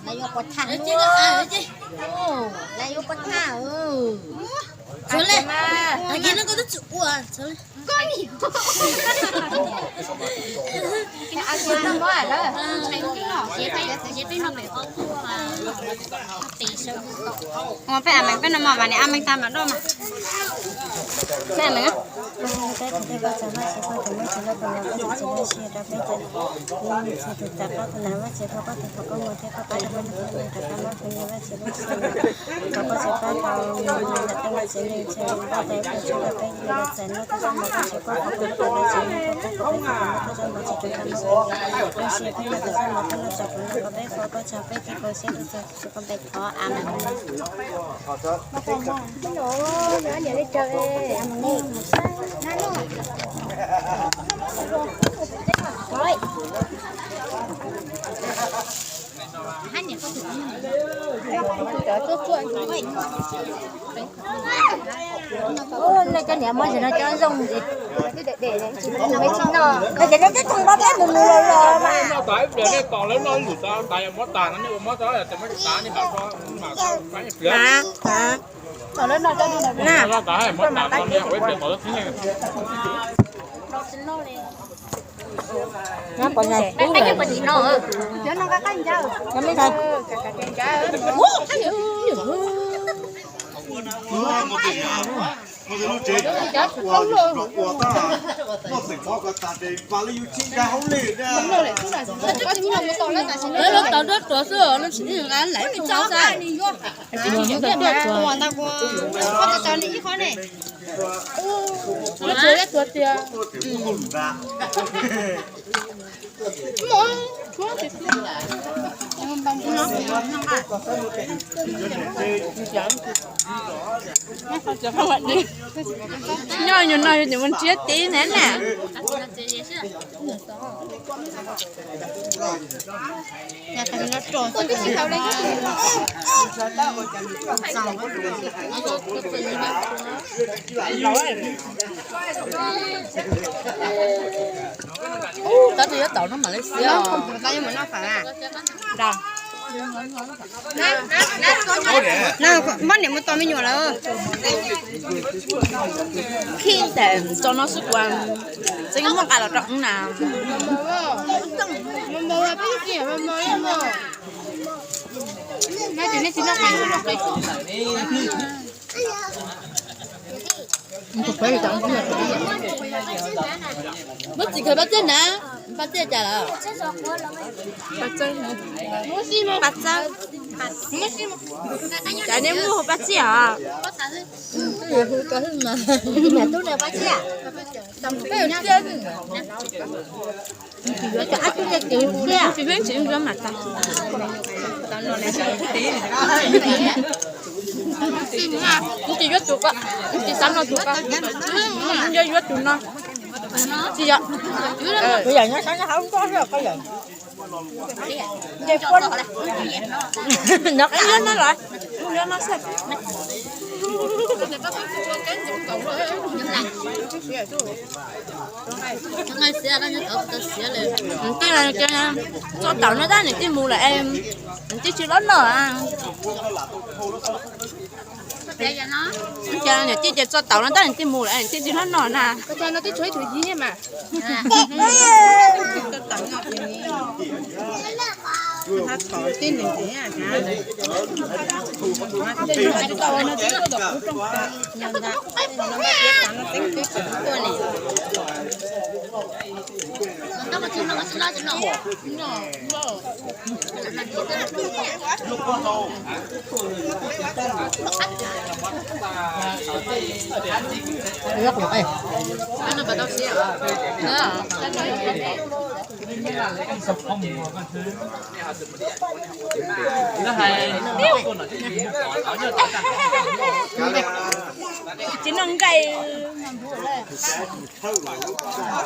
Lawv yuav pov thaj, lawv yuav pov thaj. Txhob le, koj twb tsis ua txhob le. Peb a meej, peb no mos mas nws a meej tag mas doj mas. Peb a meej. Nej cov niam muab ntsis no cov zoo, no ces nej twb tau npaj peb mus mus los los mas. Lawv tau duab tuav xwb, lawv tsis nqa laiv tsis nqa xwb. Lawv tsuas tuav tias nyob nyuag no yus mus nrhiav tib ne na. Tab sis yuav tau no mam li xiav. Npab niam mus tos me nyuam lawm. Khib ntawm tso no xwb kuv tseem muaj nqa los rau na. Muab txiv khaws pab txej na, pab txej cas lawm? Pab txej, cas nej muaj hu pab txej os? Niam tub na pab txej. Tsis pheej tsis zoo mas tas. Tsis yuav tus ko, tsis xav no tus ko, yuav yuav tus no. Tsis yog. Kuv yam nyob sab nyob hauv koj xwb koj yam. Nce puab no los, no xwb. Tij tso taum no tab niam tij mus lawm, niam tij tsis hlob noj. Niam tij ces tso taum no tab niam tij mus lawm, niam tij tsis hlob noj na. Tsis noj nqaij.